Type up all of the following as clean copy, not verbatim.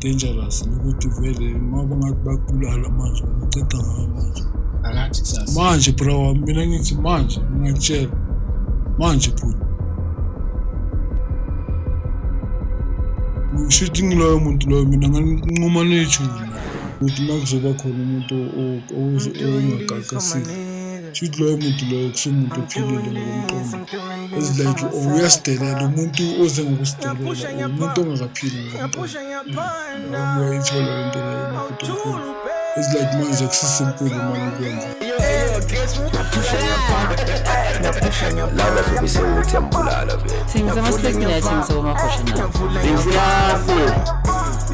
Dangerous nokuthi vele uma bangathi bakubulala manje, bangaceda ngayo manje. Akathi kusasa. Manje bra wami, mina ngithi manje, ngiyakutshela manje bhuti, shuthi ngiloyo muntu loyo. Mina nganquma nethuna ukuthi uma kuzoba khona umuntu ongagaqasile, shuthi loyo muntu loyo kusumuntu ophilile ngokomqondo. It's like uyasidelela umuntu oze ngokusidelela, umuntu ongakaphili ngokomqondo. Uyayithola lento leyo, makoti omkhulu? It's like manje akusi-simple manje ukwenza. Laba zobe sewuthi yambulala vele. Thengisa ama-spec, ngiyathengisa komahosha nawo. Bengifuna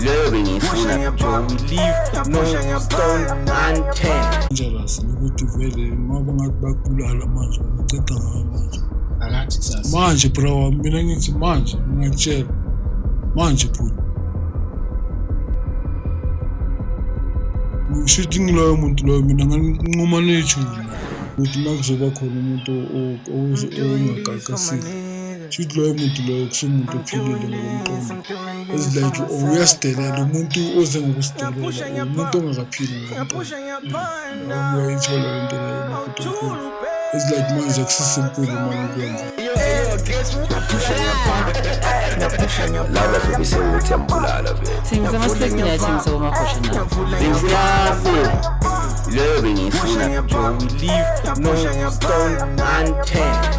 leyo, bengiyifuna. We leave no stone unturned. Dangerous nokuthi vele uma bangathi bakubulala manje, bangaceda ngayo manje. Akathi kusasa. Manje bra wami, mina ngithi manje, ngiyakutshela manje bhuti, shuthi ngiloyo muntu loyo. Mina nganquma nethuna ukuthi uma kuzoba khona umuntu ongagaqasile, shuthi loyo muntu loyo kusumuntu ophilile ngokomqondo. It's like uyasidelela umuntu oze ngokusidelela, umuntu ongakaphili ngokomqondo. Uyayithola lento leyo, makoti omkhulu? It's like manje akusi-simple manje ukwenza. Laba zobe sewuthi yambulala vele. Thengisa ama-spec, ngiyathengisa komahosha nawo. Bengifuna leyo, bengiyifuna. We leave no stone unturned.